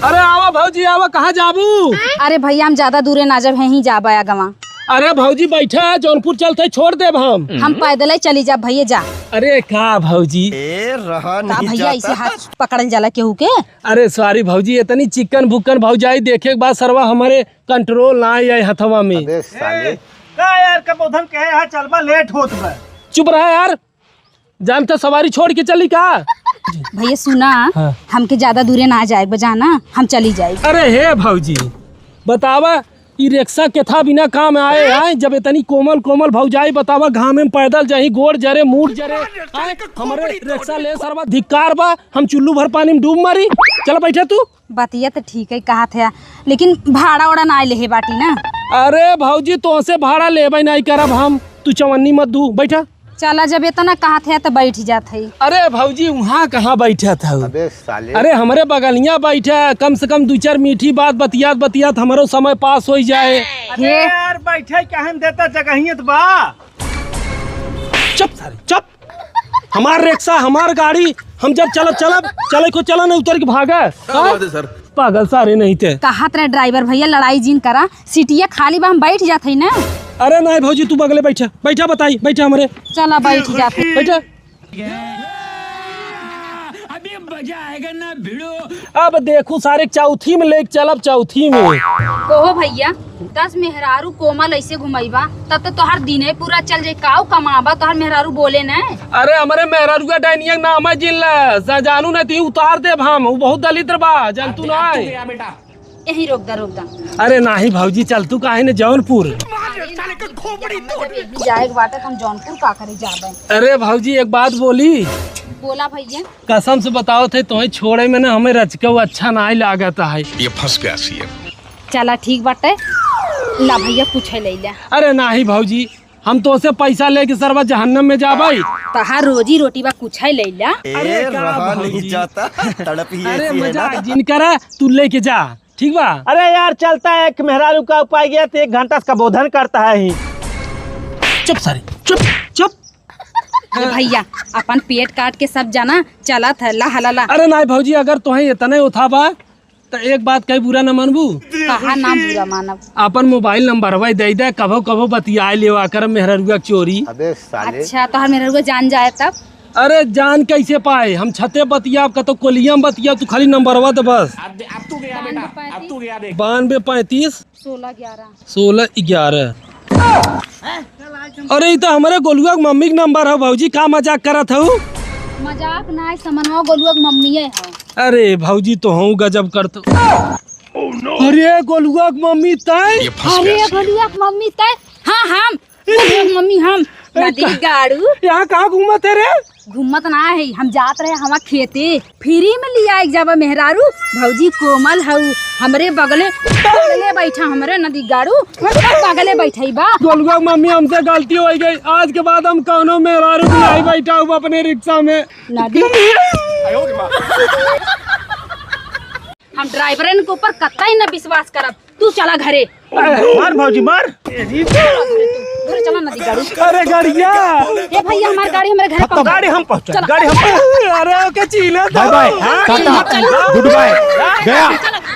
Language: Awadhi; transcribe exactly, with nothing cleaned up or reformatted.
अरे आवा भौजी, आवा, कहाँ जाबू? अरे भैया, हम ज्यादा दूरे ना जाब, यहीं जाबा आगवा। अरे भौजी, बैठा, जौनपुर चलते छोड़ देब हम। हम पैदल ही चली जाब भैया, जा। अरे का भौजी? ए, रहा का नहीं भैया, जाता। ऐसे हाथ पकड़ल जाला केहू के? अरे sorry भौजी, इतनी चिकन भुक्कन भौजाई देखे के बाद सरवा हमारे control ना आई हथवा में। अबे साले। ए, का यार, कबोधन कहे यहाँ चलबा, late होत बा। चुप रहा यार, जान तो सवारी छोड़ के चली का? भैया सुना, हाँ। हमके ज्यादा दूरे ना जाए बा, जाना, हम चली जाए। अरे हे भौजी, बतावा, ई रिक्शा केथा बिना काम आए, आए? जब इतनी कोमल कोमल भौजाई, बतावा, घामे में पैदल जाही, गोड़ जरे, मूड़ जरे, आए? हमरे रिक्शा ले सरवा, धिक्कार बा, हम चुल्लू भर पानी में डूब मरी। चल बैठा तू। बतिया तो ठीक है कहत है, लेकिन भाड़ा ओड़ा ना लेहे बाटी ना। अरे भौजी, तोहसे भाड़ा लेबे नहीं करब हम, तू चवन्नी मत दू, बैठा। चला, जब इतना कहत है तो बैठ जात है। अरे भौजी, वहाँ कहाँ बैठत हऊ? अबे साले। अरे हमरे बगलिया बैठा, कम से कम दू चार मीठी बात बतियात बतियात हमरो समय पास हो जाए। अरे हे। यार, बैठे काहे में देता, जगहियत बा। चुप सारे, चुप। हमार रिक्शा, हमार गाड़ी, हम जब चलब, चलब, चले को चला, नहीं उतर के भागा। क्या हाँ? बात है सर? पागल सारे नहीं थे। कहत रहे ड्राइवर भैया, लड़ाई जिन करा, सीटिया खाली बा, हम बैठ जात हई ना। अरे नहीं भौजी, तू बगले बैठा, बैठा बताई, बैठा हमरे। चला बैठ जात हई। बैठा। अभी मजा आएगा ना भिड़ो। अब देखू सारे चौथी में लेके चलब, चौथी में। कहो भैया, दस मेहरारू कोमल ऐसे घुमैबा, तब तो तोहार दिने पूरा चल जाई। काऊ कमाबा, तोहार मेहरारू बोले न। अरे हमरे मेहरारुआ डाइनिया के नाम है जिनला, जा जानू न ती उतार देब हम, उ बहुत दलिद्र बा, जानतू ना है। यहीं रोक दा, रोक दा। अरे नाही भौजी, चल तू काहे न जौनपुर। अरे नाही भैया, हमरा जब यहीं जाए के बाटे, त हम जौनपुर का करे जाबे? अरे भौजी, एक बात बोली। बोला भैया। कसम से बतावत है, तोहे छोड़े में ना हमें रचकऊ अच्छा नाही लागत है। ये फंस गया सीएम। चला ठीक बाटे, ला भैया कुछ है ले ले। अरे नाही भौजी, हम तोसे पैसा लेके सरवा जहन्नम में जाबे। तहार रोजी रोटी बा, कुछ है ले ले। अरे ए, का रहा भौजी? नहीं जाता, तड़प ही अरे ऐसी है मजाक ना। जिन करा, तू लेके जा, ठीक बा? अरे यार, चलता है, एक मेहरारू का उपाय गया तो एक घंटा से कबोधन करता है ही। चुप सारे, चुप, चुप। ए भैया, अपन पेट काट के सब जना चलत है, ला, ला, ला। अरे नाही भौजी, अगर तोहे इतने उठा बा, त एक बात कही बुरा न मानबू? कहा ना बुरा मानब? अपन मोबाइल नंबरवा दे दे, कभो कभो बतियाए लेवा कर मेहररुआ के चोरी। अबे साले। अच्छा, तोहर मेहररुआ जान जाए तब? अरे जान कैसे पाए? हम छते बतियाब, कतो कोलिया में बतियाब, तू खाली नंबरवा दे बस। अब, अब तू गया बेटा, अब तू गया देख। बानवे पैंतीस। सोलह ग्यारह। सोलह ग्यारह। अरे, ई तो हमरे गोलुआ के मम्मी के नंबर है भौजी, का मजाक करत हऊ? मजाक ना है, समनवा गोलुआ के मम्मी है। अरे भौजी, तो हूँ गजब करत। अरे गोलुआ के मम्मी तय? ये फंस गया अरे सीएम। गोलुआ के मम्मी तय? हाँ, हम। गोलुआ के मम्मी हम। ए, नदी का-, गाड़ू। यहाँ कहाँ घूमत है रे? घूमत ना है, हम जात रहे हवा खेते, फ्री में लिया एक जाबा मेहरारू, भौजी कोमल हऊ, हमरे बगले, बगले बैठा, हमरे नदी गाड़ू, बगले बैठई बा। गोलुआ मम्मी, हमसे गलती हो गई, आज के बाद हम कौनो मेहरारू के नहीं बैठा हूँ अपने रिक्शा में। नदी। हम ड्राइवरन के ऊपर कतई न विश्वास करब। तू चला घरे। अरे, मार भौजी, मार। घर चला नदी गाड़ू। अरे, गाड़िया। ए भैया, हमार गाड़ी हमरे घरे पहुंचा। गाड़ी हम पहुंचा, चला। गाड़ी हम पहुंचा। अरे, ओके, चीना बाय बाय, हाँ? टाटा, गुड बाय, गया।